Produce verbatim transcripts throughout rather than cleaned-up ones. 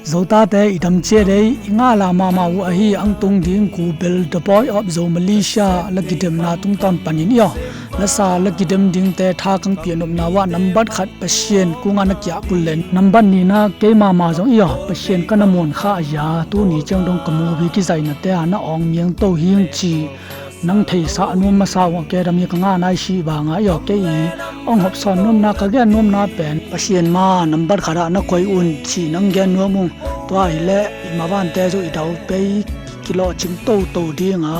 Zotate i dam ciat ei, i ngala mahmah uh ahi ang tung ding Google The Voice of Zo Malaysia la kidemna tungtawn panin i aw, lasa la kidem dingte tha kang pianopna uh ah nambat khat Pasian kungah na kiah kul len, nambat nihna kei mahmah zong i aw, Pasian ka na muan kha a ya, tuni ciang dong ka mubi kizainate ah na awng miang to hing ci nang theisah nuam masa uh a, kei dam hi ka ngah nai sih banga i aw, kei i hong hopsawn nuamna, ka gen nuamna pen Pasian ma nambat khatah na koih un ci nang gen nuam ung. Tua hileh i mavante zong i dau pei, kilawhcing toto dinga,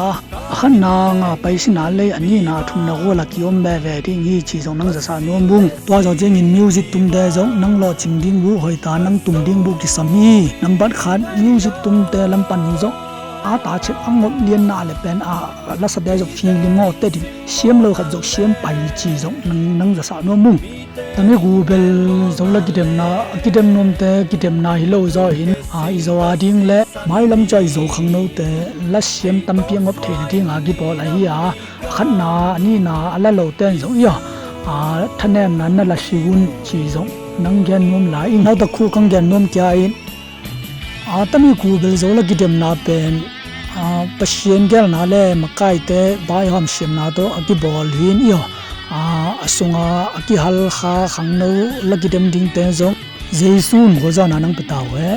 a khatna nga pai sina lei, a nihna a thumna gual a kiom veve ding hi ci zong nang zasah nuam ung. Tua zawh ciangin music tumte zong nang lawhcing ding uh hoita, nang tum ding uh kisam hi. Nambat khat music tumte lam panin zong a ta chet a ngop lianna le pen a lasate zong feeling aw te ding, siam lo khat zong siam pai ci zong nang, nang zasah nuam ung. Tami Google Zo la kidemna, a kidem nuamte kidemna hi lo zaw in, a, i Zo a ding le mailam ca i Zo khangnote la siam tampi a ngop theina dinga kibawl ahi a, a khatna a nihna a la lote in zong i aw, a, thanemna na la si un ci zong nang gen nuam lai in, nautak khu kang gen nuam kia in. A, tami Google Zo la kidemna pen, a, Pasian gelna le makaite vaihawm siamna tawh a kibawl hi in i aw, a, a sunga a kihal kha khangno la kidem dingte zong Jesu in gualzawhna nang pia ta uh e.